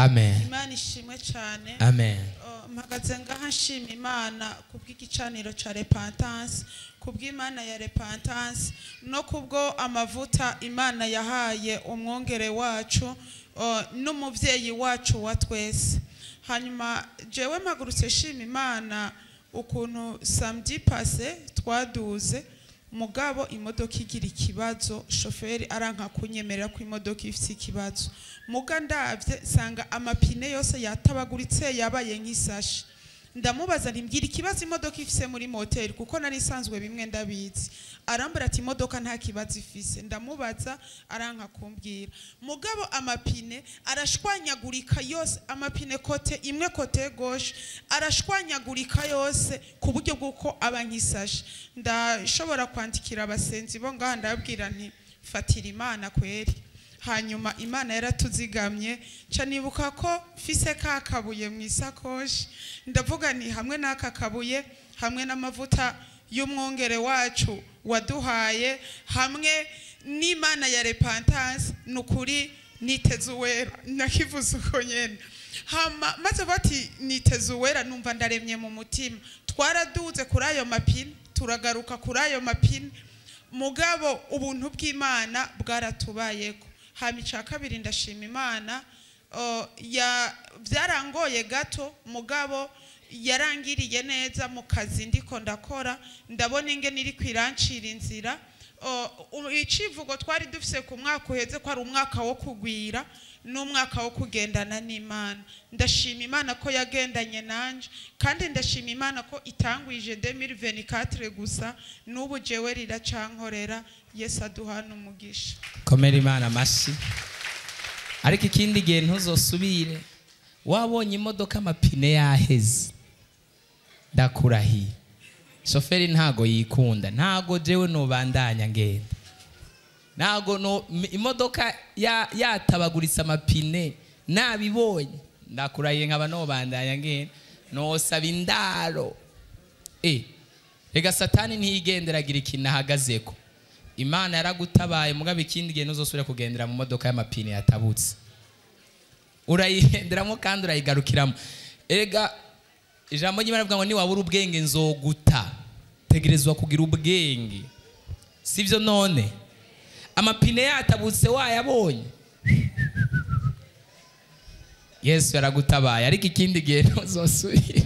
Amen. Imana ishimwe cyane. Amen. Mpagaze ngaha nshima Imana kubw'igicaniro ca repentance, kubw'Imana ya repentance, no kubwo amavuta Imana yahaye umwongere wacu n'umuvyeyi wacu wa twese. Hanyuma jewe mpagurutse nshima Imana ukuntu samedi passé twaduze, mugabo imodoka igira ikibazo, shoferi aranka kunyemerera ko imodoka ifite ikibazo. Muga ndavye nsanga amapine yose yatabaguritse, yabaye nk'isashi. Ndamubaza nti mbwira ikibazo imodoka ifise muri moteri, kuko nari isanzwe bimwe ndabizi. Arambwira ati imodoka nta kibazo ifise. Ndamubaza aranka kumbwira. Mugabo amapine arashwanyagurika yose, amapine côté imwe, côté gauche, arashwanyagurika yose ku buryo bw'uko aba nk'isashi. Ndashobora kwandikira abasenzi bo ngaha, ndababwira nti fatira Imana kweri. Hanyuma Imana yaratuzigamye, nca nibuka ko mfise ka kabuye mu isakoshi. Ndavuga nti hamwe n'aka kabuye, hamwe n'amavuta y'umwongere wacu waduhaye, hamwe n'Imana ya repentance, ni ukuri niteze uwera. Nakivuze uko nyene. Hama maze bati niteze uwera, numva ndaremye mu mutima. Twaraduze kuri ayo mapine, turagaruka kuri ayo mapine, mugabo ubuntu bw'Imana bwaratubayeko. Hama ica kabiri, ndashima Imana, ya byarangoye gato, mugabo yarangiriye neza mu kazi ndiko ndakora. Ndabona ingene iri kwirancira inzira. Icivugo twari dufise ku mwaka uheze ko ari umwaka wo kugwira n'umwaka wo kugendana n'Imana. Ndashima Imana ko yagendanye nanje, kandi ndashima Imana ko itangwije 2024 gusa, n'ubu jewe riracankorera. Yesu aduhana umugisha. Komera Imana amashyi. Ariko ikindi gihe ntuzosubire wabonye imodoka amapine yaheze. Ndakurahiye, shoferi ntago yikunda, ntago jewe nobandanya ngenda, ntago no imodoka yatabaguritse amapine nabibonye, ndakurahiye nkaba nobandanya ngenda, nosaba indaro. Rega Satani ntiyigenderagira ikintu ahagazeko. Imana yaragutabaye, mugabo ikindi gihe ntuzosubira kugendera mu modoka y'amapine yatabutse. Urayigenderamo kandi urayigarukiramo. Erega ijambo ry'Imana rivuga ngo niwabura ubwenge nzoguta. Tegerezwa kugira ubwenge, sibyo? None amapine yatabutse wayabonye, Yesu yaragutabaye, ariko ikindi gihe ntuzosubire.